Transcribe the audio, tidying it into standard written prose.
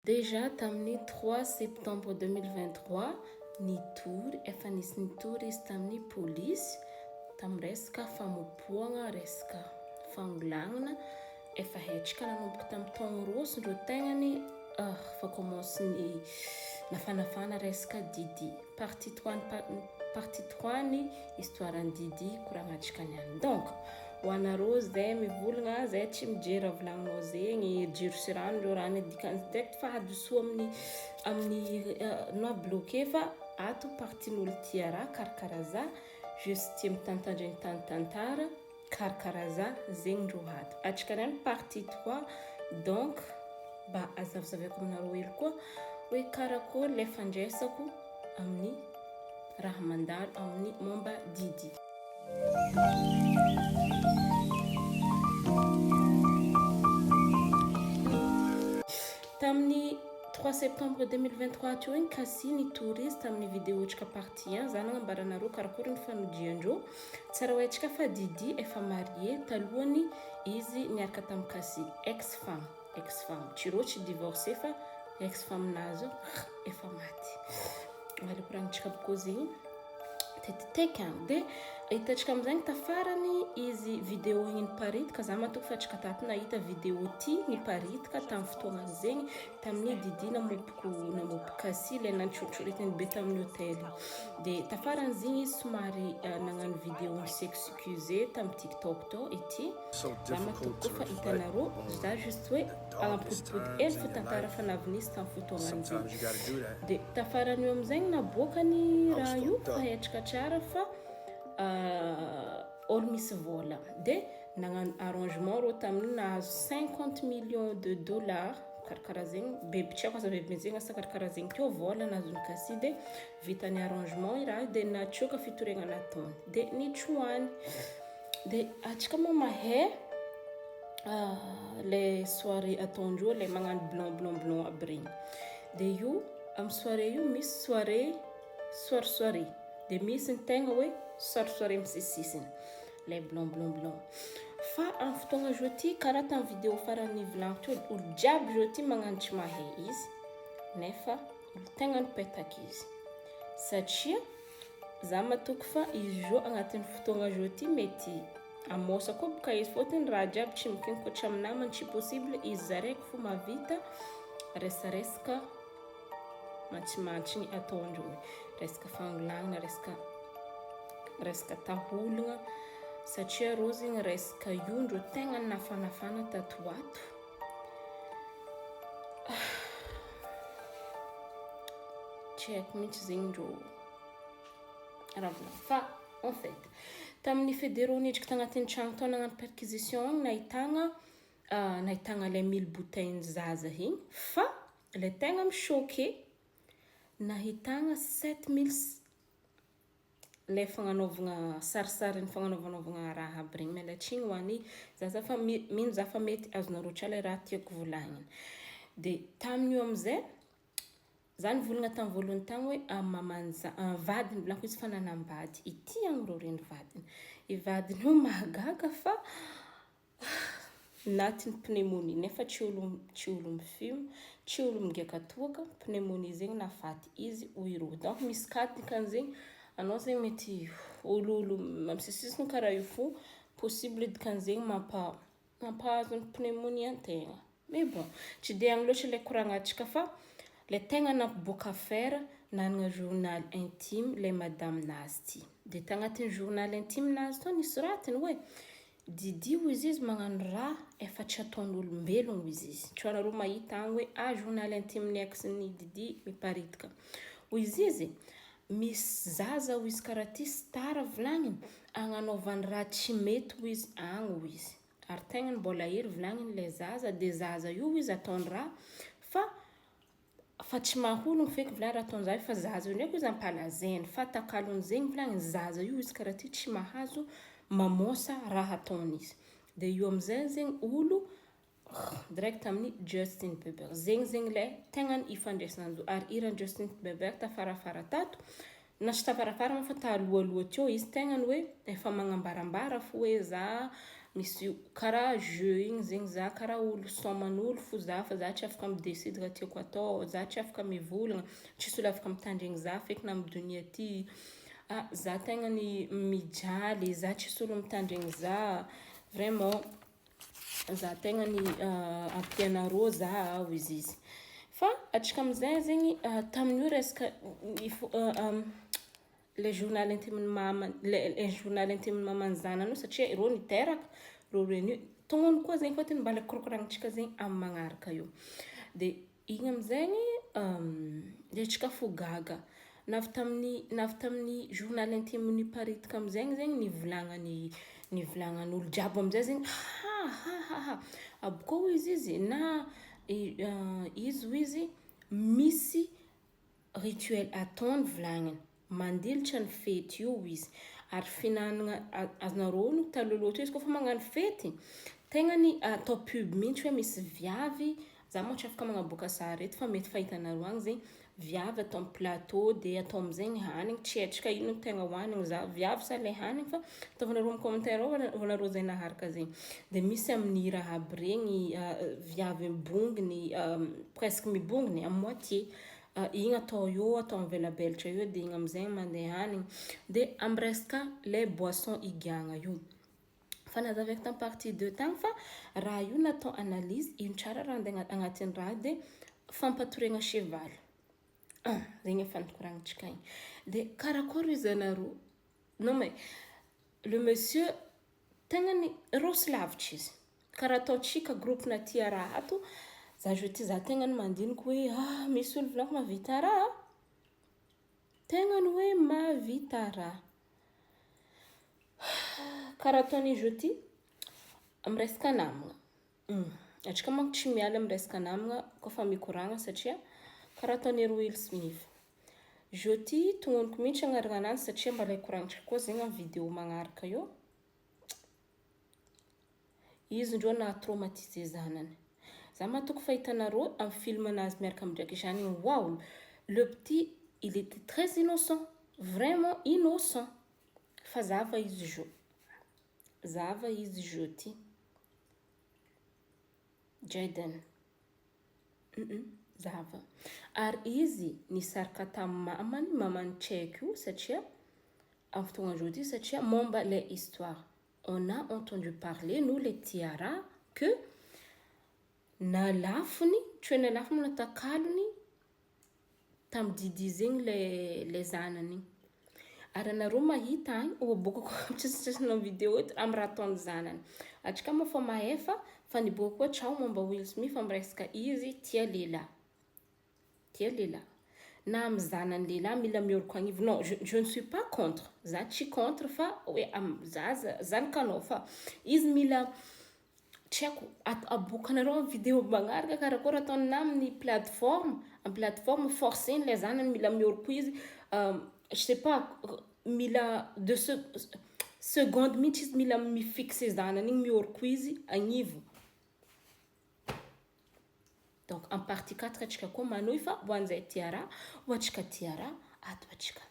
Déjà tamin'ny trois septembre 2023 nitory, efa nisy nitory izy tamin'ny polisy tamin'ny resaka famopohagna, resaka fangolagnana, efa haintsika nanomboka tamin'ny taogno roso ndreo tegnany fa commence ny nafanafana resaka Didi. Partie trois partie trois ny histoire an'i Didi koragnantsika niany. Donc ho anareo zay mivolagna zay tsy mijery raha volagninao zegny, jiro sy rano reo raha ny dikany direct fa hadisoa amin'ny amin'ny na bloqué fa ato partie n'olo tia raha karakara za juste tia mitantandregny tantantara karakara za zegny ndreo ato. Atsika niany partie trois donc mba azavizavaiko aminareo hely koa hoe karakôry le fandraisako amin'ny raha mandalo amin'ny momba Didi. Tamin'ny 3 septembre 2023 teo igny Cassie nitory izy tamin'ny vidéo-tsika partie 1 za nagnambaranareo karakôry ny fanodian-dreo. Tsara ho haintsika fa Didi efa marié talohany izy niaraka tamin'i Cassie, ex femme, ex femme, tsy rô tsy divorcé fa ex femme-nazy efa maty. Ary koragnitsika aby koa zegny tetiteky agny. Dia hitantsika amin'izay tafarany izy vidéo igny niparitaka, za matoky fa antsika tato nahita vidéo ty niparitaka tamin'ny fotoagna zegny tamin'ny Didi namopoko namopoko Cassie le nantsotsoritiny be tamin'ny hôtel. Dia tafaran'izigny izy somary nagnano vidéo ni-s'excuser tamin'ny TikTok tao ity. Za matoky koa fa hitanareo, za juste hoe ampodipody hely fo tantara fa navinisy tamin'ny fotoagnan'izigny. Dia tafaran'io amin'izay naboakany raha io fa haintsika tsara fa olo misy vôla. Dia nagnano arrangement rô tamin'io nahazo 50 millions de dollars karakaraha zegny, bebe tsy haiko asa bebe zegny asa karakaraha zegny teo vôla nahazon'i Cassie dia vita ny arrangement i raha io dia natsoaka fitoriagna nataony dia nitrohany. Dia antsika moa mahay le soirée ataondreo le magnano blanc blanc blanc aby regny. Dia io amin'ny soirée io misy soirée soir soirée dia misy ny tegna hoe soir soirée misisisisiny le blanc blanc blanc. Fa amin'ny fotoagna zao ty karaha tamin'ny vidéo farany nivolaniko teo olo jiaby zao ty magnano tsy mahay izy nefa olo tegna nipetaka izy satria za matoky fa izy zao agnatin'ny fotoagna zao ty mety amosa koa boka izy fôtony raha jiaby tsy mikinkotry amin'ny namany tsy possible izy zaraiky fo mahavita resaresaka mantsimantsiny ataondreo resaka fangolagnana resaka resaka taholagna satria rô zegny resaka io ndrô tegna nafanafana tato ho ato. Tsy haiko mihitsy zegny ndrô raha volagny fa en fait tamin'ny fédéraux nidriky tagnatin'ny tragno tao nagnano perquisition igny nahitagna nahitagna le mille bouteille zaza igny fa le tegna mi-choqué nahitagna 7000 le fagnanaovagna sarisarin'ny fagnanaovanaovagna raha aby regny miala tsiny ho an'ny zaza fa mino za fa mety azonareo tsara le raha tiako volagnina. Dia tamin'io amizay za nivolagna tamin'ny voalohany tagny hoe amin'ny maman'ny za vadiny volaniko izy fa nanambady ity agny rô reny vadiny. I vadiny io mahagaga fa natin'ny pneumonie nefa tsy olo tsy olo mifume, tsy olo migiaka toaka, pneumonie zegny nahafaty izy hoy ireo. Donc misy cas dikan'izegny anao zegny mety ololo amin'ny sisisisiny karaha io fo possible dikan'izegny mampa mampahazo ny pneumonie an-tegna. Mais bon, tsy de agny loatra le koragnantsika fa le tegna nampiboaka affaire nanana journal intime le madame-nazy ty. De tagnatin'ny journal intime-nazy tao nisoratiny hoe Didi hoy izy izy magnano raha efa tsy ataon'olombelogno hoy izy izy. Tsy anareo mahita agny hoe ah journal intime-ny ex-ny Didi miparitaka. Hoy izy izy misy zaza hoy izy karaha ty star volagniny agnanaovany raha tsy mety hoy izy agny hoy izy. Ary tegnany mbola hely volagniny le zaza de zaza io hoy izy ataony raha fa fa tsy mahologno feky vilany raha ataony zaza io fa zaza io ndraiky izy ampalazainy fa takalon'izegny vilany zaza io izy karaha ty tsy mahazo mamosa raha ataony izy de io amizay zegny olo direct amin'ny Justin Bieber zegny zegny le tegna ifandraisan'zo ary hiran'i Justin Bieber tafarafara tato na tsy tafarafara moa fa talohaloha teo izy tegna ny hoe efa magnambarambara fo hoe za. Misy karaha jeu igny zegny za, karaha olo saoman'olo fo za fa za tsy afaka midécide raha tiako atao, za tsy afaka mivolagna, tsisy olo afaka mitandregny za fekiny amin'ny donia ty. Ah, za tegna ny mijaly, za tsisy olo mitandregny za, vraiment za tegna ny ampianarô za hoy izy. Fa atsika amizay zegny tamin'io resaka le journal intime mama, le journal intime maman'ny zanany io, satria ireo niteraka reo reny io tognony koa zegny, fôtony mbala korokoragnitsika zegny amin'ny magnaraka io. De igny amizegny de antsika fo gaga navy tamin'ny journal intime niparitaka amizegny zegny nivolagnan'olo jiaby amizay zegny ha ha ha ha abôkô izy na izy hoy izy misy rituel ataony volagniny mandilitra ny fety io izy, ary fihinanana azonareo ono talohaloha teo izy koa fa magnano fety tegna ny atao pub mihitsy hoe misy viavy. Za moa tsy afaka magnaboaka sary eto fa mety fahitanareo agny zegny viavy atao amin'ny plateau, de atao amizegny hanigny, tsy haitsika ino tegna hohanigny za viavy sa le hanigny, fa ataovanareo amin'ny commentaire ao ho anareo zay naharaka zegny. De misy amin'ny raha aby regny viavy mibongony, presque mibongony à moitié igny atao eo, atao mivelabelatra eo, de igny amizay mandeha hanigny. De amy resaka le boisson igiagna io fa nazavaiko tamin'ny partie 2 tagny fa raha io natao analyse ino tsara raha andeha agnatin'ny raha io, de fampatoriagna cheval. Ah, zegny efa nikoragnintsika igny. De karakory izy anareo? Non mais le monsieur tegna ny rosy lavitra izy, karaha ataontsika groupe na tia raha ato. Za je ty za tegna ny mandiniky hoe ah, misy olo volaniko mahavita raha, tegna ny hoe mahavita raha karaha ataony izy io ty amy resaka namagna. Atsika manko tsy miala amy resaka namagna kofa mikoragna, satria karaha ataony ery Will Smith je ty tognoniko mihitsy agnarana anazy, satria mbala ikoragnitsika koa zegny amy vidéo magnaraka io. Izy ndreo na traumatisé zanany, za matoko fahitanareo amy film anazy miaraka amy Jackie Chan igny. Wow, le petit, il était très innocent, vraiment innocent, fa zava izy jo, zava izy jo ty Jaden. Zava ary izy nisaraka tamin'ny mamany, mamany tsy haiko io, satria amin'ny fotoagna zao ty, satria momba le histoire on a entendu parler, nous les tiara, que nalafony, tsy hoe nalafony, natakalony tamin'ny Didi zegny le zanany igny. Ary anareo mahita agny oabokako tsisitsisina vidéo eto amy raha ataon'ny zanany. Atsika moa fa mahefa fa niboaka koa tsao momba Will Smith amy resaka izy tia lehilahy, tia lehilahy na amy zanany lehilahy mila mioroko agnivo. Non, je ne suis pas contre, za tsy contre, fa hoe amy zaza zanakanao fa izy mila tsy haiko aboakanareo amy vidéo magnaraka karakory ataony na amin'ny plateforme, amy plateforme forceny le zanany mila mioroko izy, je sais pas, mila de seconde mihitsy izy mila mifixe zanany igny mioroko izy agnivo. Donc en partie 4 atsika koa manohy, fa ho an'izay tia raha ho atsika tia raha ato atsika.